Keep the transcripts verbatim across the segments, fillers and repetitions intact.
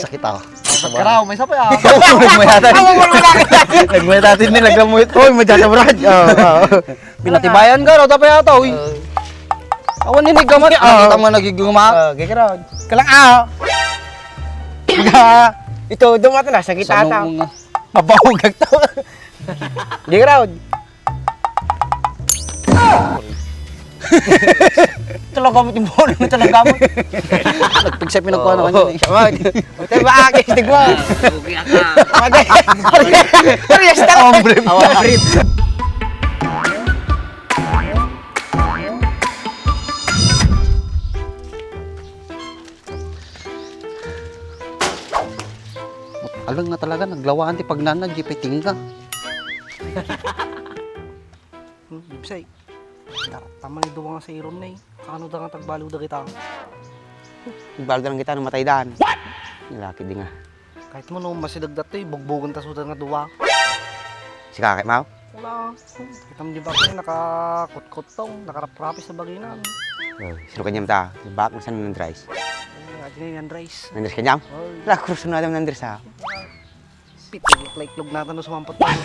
Sakit ah. Karaw, may sapay ah. Nagmayat tayo. Nagmayat tayo, nilagyan mo ito. Hoy, may jata, Brad. Oo, oo. Pinatibayan ka, raw, tapay ata, uy. Awan, inig ka man. Ah. Nakita mo, nagiguma. Ah, gagaraw. Kalang ah. Ito, dumato na, sakit ata. Mabahugag to. Gagaraw. Talaga mo, timbolo na talaga mo. Nagpigsa pinagkuha na kanya. Tama. Hotel ba, akis, tigwa. Okay, aka. Parehas talaga. Awan brief. Awan brief. Alang nga talaga, naglawaan ti pagnana, di pay tingga. Hmm, Bibsay. Darata man iduwa nga sairon na eh. Kano da nga tagbaliw da kita? Igbaliw da lang kita, no matay dan. What? Nilaki di nga. Kahit mo no, masidag dati, bugbugan ta sudan nga duwa. Sika, kahit mo? Wala. Kita mo di ba kayo nakakutkot tong, nakaraprapis sa baginan. Oh, sino kanyam ta? Bak, masan Andres? Ay, adi na yung Andres. Andres kanyam? Oy. Wala, kurso na lang Andres, ha? Pito, iklog natin no sumampot tayo.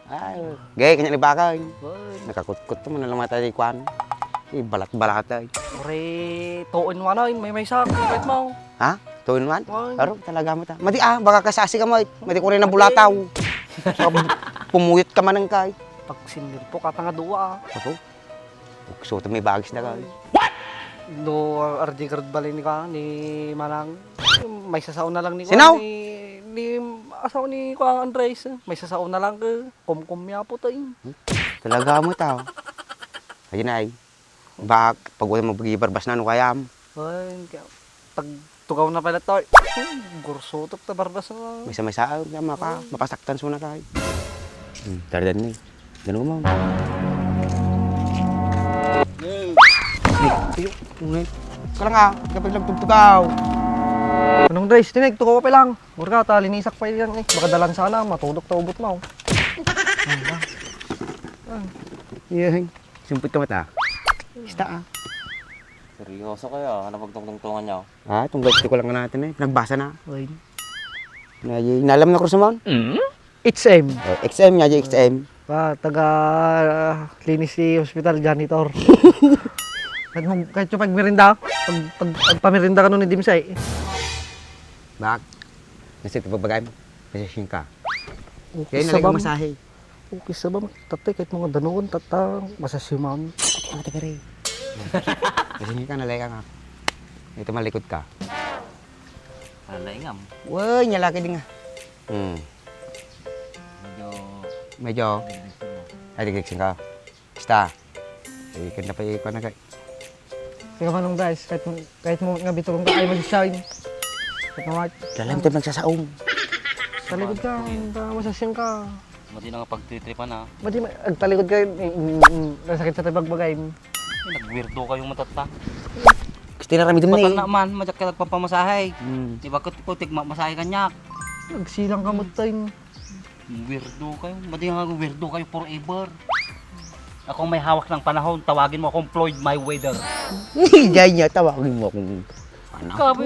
Ay, gay, kanya ni Bakay. Oy. Nakakutkot to, manalamatay di kwan. Ibalat-balatay. Ore, two in one, oy. May, may sak, kahit mo. Ha? Two in one? One. Aro, talaga mo ta. Madi ah, baka kasasi ka mo. Madi ko rin nabulataw. Sa pumuyot ka manang kay. Pag sinirpo ka, tanga dua ah. Ato? Ukso, may bagis na kay. What? No, R D card bali ni ka, ni Manang. May sasao na lang ni Sino? Ni, ni asawa ni Kuya Andres. May sasao na lang ka. Kumkum niya po tayo. Talaga mo ta. Ayun ay. Bak, pag wala mo pag-ibarbas na, ano kayam? Ay, kaya, tag-, tugaw na pala to. Ay, gursutok ta barbas na. Misa-misa, ah, kaya maka-, mapasaktan suna ka. Hmm, tardan ni. Ganun mo. Ay, ay, ay. Kala nga, kapag nagtugtugaw. Anong Dres, tinig, tugaw pa lang. Murga, ta, linisak pa yan eh. Baka dalan sana, matudok ta ubot mo. Ay, ba? Ay. Iyahay. Sumpit ka mata. Ista ah. Seryoso kayo ah. Ano pagtungtungtungan niyo? Ah, itong guys, di ko lang natin eh. Nagbasa na. Oy. Na, y-, nalam na kurso mo? X M. Oh, X M nga, X M. Pa, taga, ah, linis si hospital, janitor. Kahit mo, kahit yung pagmerinda, pag, pag, pagpamerinda ka nun ni Dimsay. Bak, nasa ito babagay mo? Kasi siyang ka. Okay, kaya sa nalagay bam-, masahe. Okay sa bam-, tatay, kahit mga danuon, tata, masasiman. Tatay, mga taga rin. Kasi siyang ka, nalagay ka nga. Ito, malikod ka. Alay ngam. Uy, nyalaki din nga. Hmm. Medyo Medyo. Ay, digdig ka. Basta. Eh, kanta pa yung kwan na kay. Teka, Manong Bryce, kahit, kahit mo nga bitulong ka, ay mag-shine. Kahit mo, Mark. Dalam tayo magsasaong. Talikod ka, ang masasyan ka. Madi na nga pagtritripan, ah. Madi ma-, agtalikod ka, mm, mm, mm, nasakit sa tabagbagay. Nagwirdo kayong matatta. Gusto na rami dun, eh. Batal na man, majak ka nagpampamasahe. Hmm. Di ba, kut-, kutik ma-, masahe kanyak? Nagsilang ka mo, Tay. Weirdo kayo. Madi nga weirdo kayo forever. Akong may hawak ng panahon, tawagin mo akong Floyd Mayweather. Diyan niya, tawagin mo akong panahon. Kabi,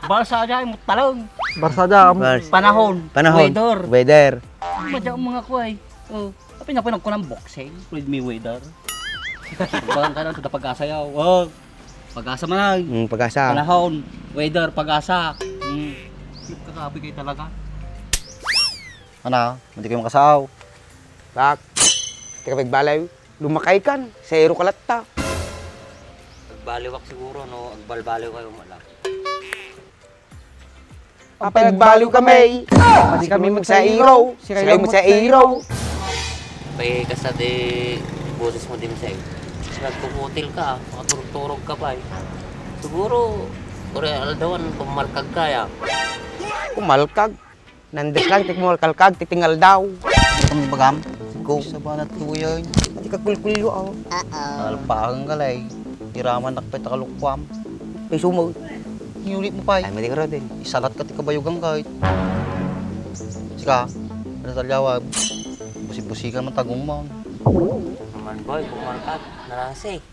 Barca dyan, mo talong. Barca dyan. Bars-, Panahon. Panahon. Weather. Weather. Madi ang mga kuway. Oh, tapi na po nagkunang boxing, Floyd Mayweather. Bagang ka lang sa Pag-asa yaw. Oh, Pag-asa man ay. Mm, Pag-asa. Panahon, weather, Pag-asa. Mm. Kakabi kayo talaga. Ana, hindi kayo makasaaw. Bak, tika pagbaliw, lumakay kan, sa ero ka latta. Agbaliwak siguro, no? Agbalbaliw kayo, wala. Apay nagbaliw kami. Madi kami magsairo. Sikayo magsairo. Pay kasta di boses mo din sa eh. Nagkukutil ka, makaturog-turog ka pa eh. Siguro, ore aldawan, kumalkag ka ya. Kumalkag? Nandes lang, tik mo kalkag, titingal daw. Kami bagam? Go. Sa banat ko yan. Di ka kulkulyo, oh. Alpakan ka, lay. Iraman nakpay ta kalukwam. Ay, sumo. Iulit mo, pay. Ay, mali ka rin, eh. Isalat ka, ti kabayugan ka, eh. Sika, ano talyawan? Busi-busikan man, tagong mo. Naman, boy, kumalkag. Narasi.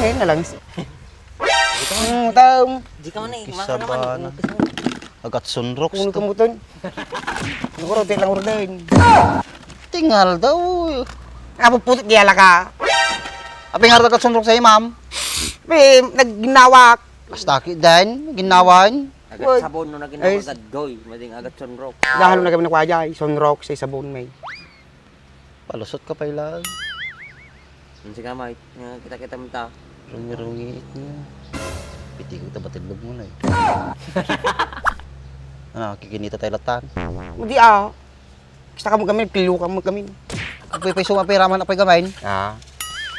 Ngayon na lang. Hmm, taong. Di ka man, eh. Umpisa ba na? Umpisa mo. Agat sunroks. Kuno to. Kamuton. Naguro, ti lang orden. Tingal daw. Apo putot di alaka. Apay nga agat sunroks ay, ma'am? May nagginawak. Basta ki-, dan, ginawan. Agat sabon no nagin-, ay, agat doy, mading agat sunroks. Dahil na kami nakuha dyan, sunroks ay sabon may. Palusot ka pay lang. Ang siga, Mike, nga kita-kita mo ta. Rungi-rungi it niya. Piti ko ta batid mo na eh. Ano, kikinita tayo latan? Hindi ah. Basta kamo kami, nagtilukan mo kami. Kapoy-poy sumapira man apay gamain. Ah.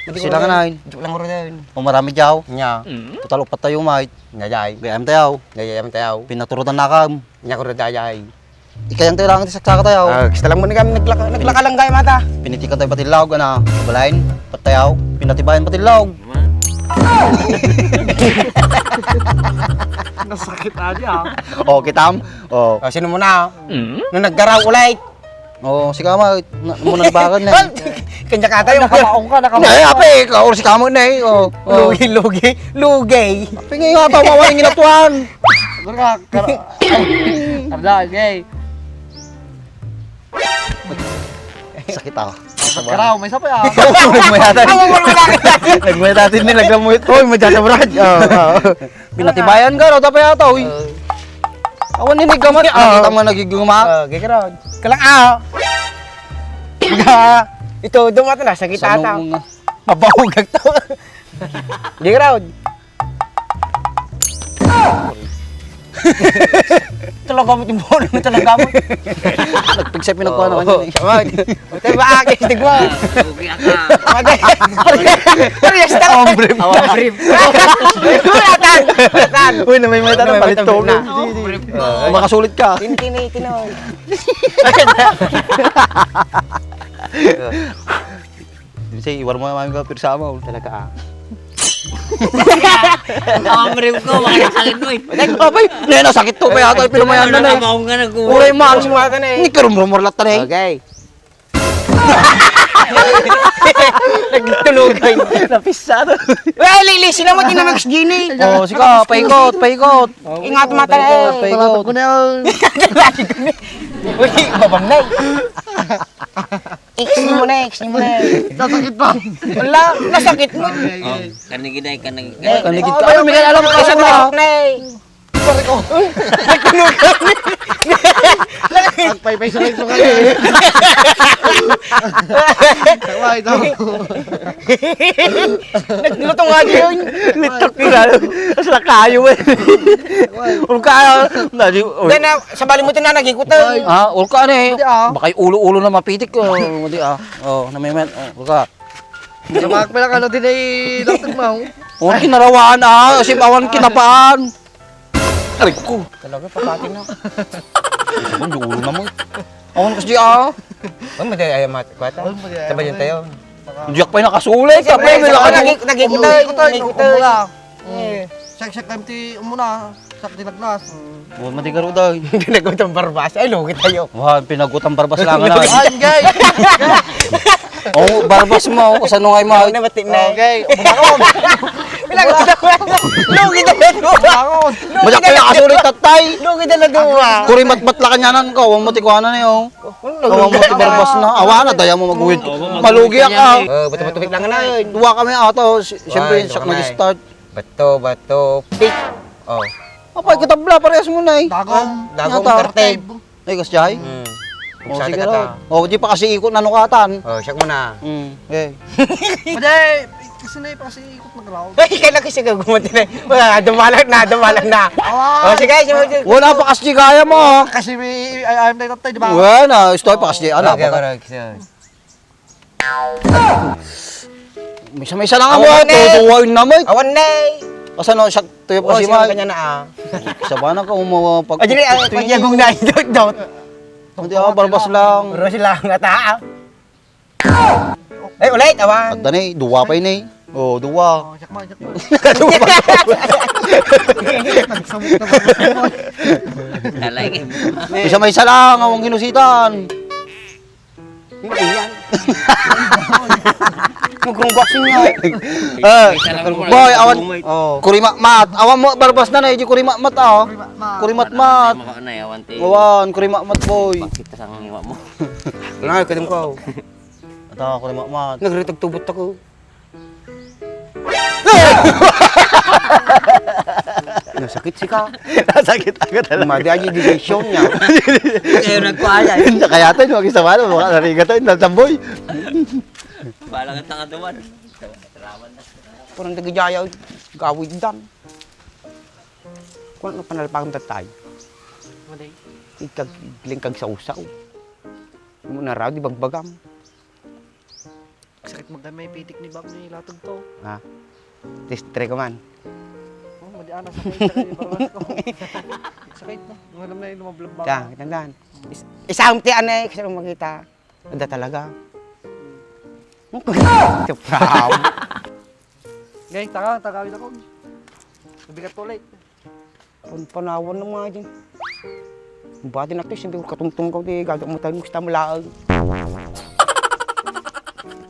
Sila nga nain. Joke lang ro din. O marami diyaw. Nya. Total upat tayo, Mike. Nya, jay. Gayam tayo. Gayam tayo. Pinaturutan na kam. Nya ko ro, jay. Ikayang tayo lang ti saksaka tayo. Ah, kasta lang mo ni kami naglaka, naglaka lang gaya mata. Pinitikan tayo patilaw, ana. Balain, patayaw, pinatibayan patilaw. Nasakit aja, ah. Oh, kitam? Oh. Ah, sino muna? No naggaraw ulit. Oh, si Kama, na, muna bagan na. Kanya ka tayo. Nakamaong ka, nakamaong ka. Ay, ape, kaor si Kama na eh. Oh, oh. Lugi, lugi, lugi. Ape nga yung ataw, mawaling inatuan. Siguro ka, kar-, Karda, okay. Sakit ako. Karaw, may sapay ah. Nagmayatan. Nagmayatan ni naglamuy. Hoy, madya sa Brad. Oo, oo. Pinatibayan ka, no? Tapay ata, uy. Awan ni gamat. Ah. Nakita mo nagiguma. Ah, gigiraw. Kalang ah. Ito, dumato na, sakit ata. Mabahugag to. Gigiraw. Talaga mo, timbolo mo talaga mo. Nagpigsa pinakuha na kanya, eh. Tama. Ito ba, akis, tigwa? Lugi ka. Parehas na. Awan brief. Awan brief. Wala tan. Wala tan. Uy, na may may tanong, palit to. Awan brief. Makasulit ka. Tini, tini, tini. Di say, iwar mo naman ka, pirsa mo. Talaga, ah. Ang amrim ko, makakasakit mo eh. Ay, abay, nena, sakit to, kaya tayo pinumayan na na eh. Nakabaong ka, nag-uwi. Uray, mahal si Mata na eh. Ni karumrumor latta na eh. Okay. Nagtulugan. Napisa to. Well, lilisin naman din naman si Gini. Oh, sika, paikot, paikot. Ingat mata na eh. Paikot. Uy, babam na eh. X mo na, X mo na. Nasakit pa. Wala, nasakit mo. Oh, kanigin ay, kanigin. Eh, kanigin. Ano, may alam ko sa mga. Pare ko. Nagpaypay sa rin ko kanya. Wala, ito. Nagluto nga yun. Litok ko na. Asa na kayo eh? Uy. Ulo ka, ah. Nadi, uy. Then, ah, sa bali mo ito na nagikot, eh. Ah, ulo ka, ano eh. Hindi, ah. Baka yung ulo-ulo na mapitik, oh. Hindi, ah. Oh, namimet. Oh, ulo ka. Hindi, makakpila ka na din ay laktag mo. Oh, kinarawaan, ah. Kasi awan kinapaan. Aray ko. Talaga, papating na. Sabi, ulo na mo. Awan kasi, ah. Ano, madi, ay, mat-, kwata? Ano, madi, ay, Sabay yun tayo. Diyak pa'y nakasulit. Siyempre, Siyempre, may siyempre, lakas. Naging, naging Ang tayo, ikot tayo, naging ikot tayo. Tayo. Eh. Saksak kami ti umuna, sak ti nagnas. Oh, madi garo daw. Pinagutang barbas. Ay, lugi tayo. Wah, pinagutang barbas lang na. Ay, guys. Oh, barbas mo, oh, kasano nga mo? Ano na, mati na. Okay, bumangon. Pinagutang barbas. Lugi tayo. Bumangon. Madyak kaya kasulit, tatay. Lugi tayo na duwa. Kuri matmatlakan yanan ko, wang mo ti kuhanan eh, oh. Awan mo ti barbas na. Awan na, daya mo maguwid. Malugi ka. Eh, bato-bato lang na. Duwa kami ata, oh. Si-, siyempre, Ay, siya duwa na eh. Nag-start. Bato, bato, pick. Oh. Apay, katabla, parehas mo na eh. Dagom. Dagom, Yata. Thirty. Ay, kasjay? Hmm. Oh, sige raw. Oh, di pa kasi ikot na nukatan. Oh, siyak muna. Hmm, eh. Pwede, kasi na pa kasi ikot na ground. Ay, kaya kasi gagawin na. Wala, dumalag na, dumalag na. Awa. Oh, sige, sige, sige. Wala pa kasi kaya mo, ah. Kasi may, ay, ayam tayo tatay, di ba? Wala na, gusto pa kasi, ano, Okay, baka correct, sir. May isa, may isa lang Awan ako, na eh. Tutuwain na, Mike. Awan na eh. Asa na, siya, tuyo pa Oh, kasi, sino Mike. Kanya na, ah? Sabana ka, umawa pag- Ay, dili, ah, pagyagong na ito, dot. Hindi, ah, barbas lang. Puro sila ang ata, ah. Eh, ulit, awan. Agda na eh, duwa pa yun eh. Oh, duwa. Oh, sakma, sakma. Duwa pa. Nagsamot na ba? Isa may isa lang, awang hinusitan. Hindi yan. Nagrunggak siya. Ah, boy, awan. Oh. Kurimatmat. Awan mo, barbas na na, di kurimatmat, ah. Kurimatmat. Makaanay, awan ti. Awan, kurimatmat, boy. Bakit ta sang iwa mo? Wala, kadam ko. Ata, kurimatmat. Nagritag tubot ako. Nasakit si ka. Nasakit ako talaga. Madi aja desisyon niya. Kaya nagkuha yan. Kaya tayo, makisama na, mga narigat tayo, natamboy. Balang at tangaduan. Parang dagijaya, gawid dan. Kung ano panalpakam tatay. Maday. Ikag, lingkag sausaw. Mo na raw, di bagbagam. Sakit mo may pitik ni Bab ni Latog to. Ha? Test try ko man. Oh, madi ana, sakit, sakit, sakit, sakit, no? Ang alam na yun, lumablab ba? Ka, kitandaan. Is-, isang ti anay, kasi makita. Ada talaga. Kapram. Ngay, taka, taka, kita ko. Mabigat ulit. Pan-, panawan ng mga dyan. Bati na to, siyempre, katungtong ka, di, gagawin mo tayo, gusto mo laang.